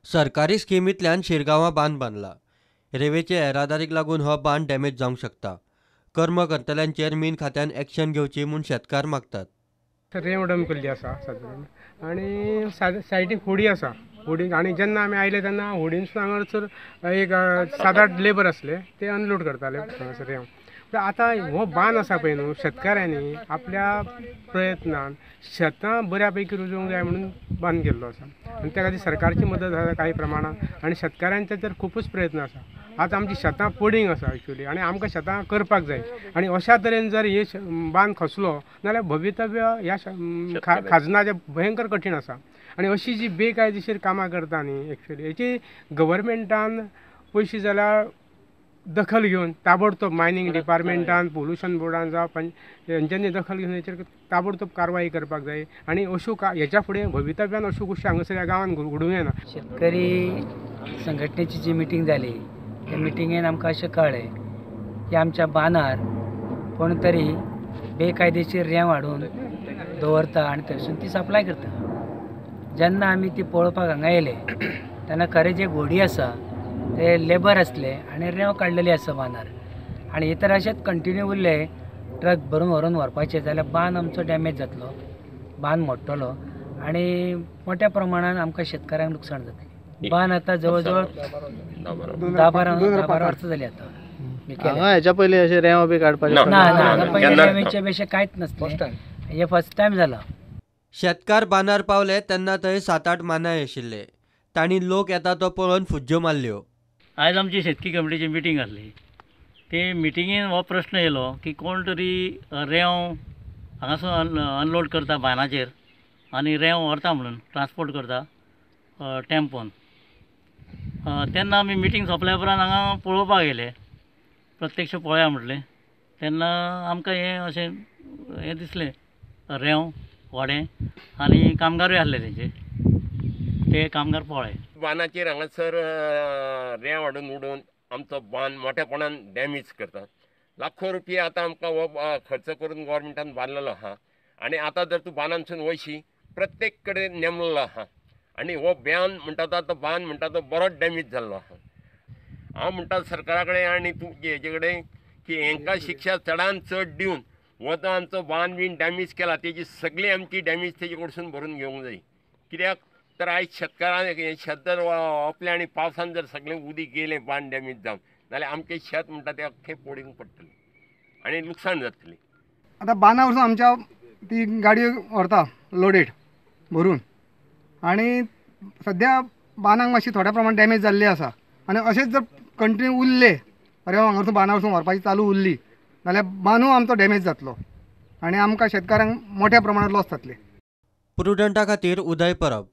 सरकारी स्किमींतल्यान शिरगांवां बांद बांदला. रेंवेचे येरादारीक लागून हो बांद डॅमेज जावंक शकता. कर्म करतल्यांचेर मीन खात्यान एक्शन घेवची म्हूण शेतकार मागतात. रेंव डंप केल्ली आसा सादारण आनी सायडीक होडी आसा. होडी आनी जेन्ना आमी आयले तेन्ना होडीन सुद्दां हांगासर एक 7-8 लेबर आसले, ते अनलोड करताले हांगासर रेंव. आतां हो बांद आसा पळय न्हू, शेतकाऱ्यांनी आपल्या प्रयत्नान शेतां बऱ्या पैकी रुजोवंक जाय म्हणून बांद केल्लो आसा आनी त्या खातीर सरकारची मदत आसा काही प्रमाणान आनी शेतकाऱ्यांचे तर खुबूच प्रयत्न आसा. आतां आमची शेतां पडींग आसा एक्चुअली आनी आमकां शेतां करपाक जाय आनी अशा तरेन जर हे बांद खसलो जाल्यार भवितव्य ह्या खाजनाचें भयंकर कठीण आसा. आनी अशी जी बेकायदेशीर कामां करता न्ही एक्चुअली हेची गव्हर्मेंटान पयशे जाल्यार दखल घेवन ताबडतोब मायनींग डिपार्टमेंटान, पोल्युशन बोर्डान जावं हेंच्यांनी दखल घेवन हेचेर ताबडतोब कारवाई करपाक जाय आनी अश्यो हेच्या फुडें भवितव्यान अश्यो गोश्टी हांगासर ह्या गांवांत घडूंक येना. शेतकरी संघटनेची जी मिटींग जाली त्या मिटिंगेन आमकां अशें कळ्ळें की आमच्या बांदार कोण तरी बेकायदेशीर रेंव हाडून दवरता आनी थंयसून ती सप्लाय करता. जेन्ना आमी ती पळोवपाक हांगा येयले तेन्ना खरें जे घोडी आसा ते लेबर आसले आनी रेंव काडलेली आसा बांदार आनी हे तर अशेंच कंटिन्यू उरले ट्रक भरून व्हरून व्हरपाचे जाल्यार बांद आमचो डॅमेज जातलो, बांद मोडटलो आनी मोठ्या प्रमाणान आमकां शेतकाऱ्यांक लुकसाण जातलें. बांद आतां जवळ जवळ 10-12 वर्सां जाली आतां. हेच्या पयलीं अशें रेंव बी काडपाचें ना ना, पयलीं रेंवेचें बी अशें कांयच नासलें, हें फर्स्ट टायम जालां. शेतकार बांदार पावले तेन्ना थंय 7-8 मानाय आशिल्ले. तांणी लोक येता तो पळोवन फुज्ज्यो मारल्यो. आयज आमची शेतकी कमिटीची मिटींग आसली. ते मिटिंगेन हो प्रश्न येयलो की कोण तरी रेंव हांगासून अनलोड करता बांदाचेर आनी रेंव व्हरता म्हणून ट्रान्सपोर्ट करता टेम्पोन. तेन्ना आमी मिटींग सोंपल्या उपरांत हांगा पळोवपाक गेले, प्रत्यक्ष पळोवया म्हटलें. तेन्ना आमकां हें अशें हें दिसलें, रेंव व्हडें आनी कामगारूय आसले तेंचे, ते कामगार पळय. बांदाचेर हांगासर रेंव हाडून उडोवन आमचो बांद मोठेपणान डॅमेज करता. लाखो रुपया आतां आमकां हो खर्च करून गव्हर्मेंटान बांदलेलो आहा आनी आतां जर तूं बांदानसून वयशी प्रत्येक कडेन नेमलेलो आहा आनी हो बांद म्हणटा तो बांद म्हणटा तो बरोच डॅमेज जाल्लो आहा. हांव म्हणटा सरकारा कडेन आनी तूं हेजे कडेन की हेंकां शिक्षा चडान चड दिवन हो तो आमचो बांद बीन डॅमेज केला तेजी सगळी आमची डॅमेज तेजे कडसून भरून घेवंक जाय. कित्याक तर आयज शेतकारांक हें शेत जर ओंपलें आनी पावसान जर सगळें उदीक गेलें बांद डॅमेज जावन जाल्यार आमचें शेत म्हणटा तें अख्खें पडींग पडटलें आनी लुकसाण जातलें. आतां बांदा वचून आमच्या ती गाडी व्हरता लोडेड भरून आनी सद्या बांदाक मातशी थोड्या प्रमाणात डॅमेज जाल्ली आसा आनी अशेंच जर कंटिन्यू उरले रेंव हांगासून बांदा वचून व्हरपाची चालू उरली जाल्यार बांदूय आमचो डॅमेज जातलो आनी आमकां शेतकारांक मोठ्या प्रमाणात लॉस जातलें. प्रुडंटा खातीर उदय परब.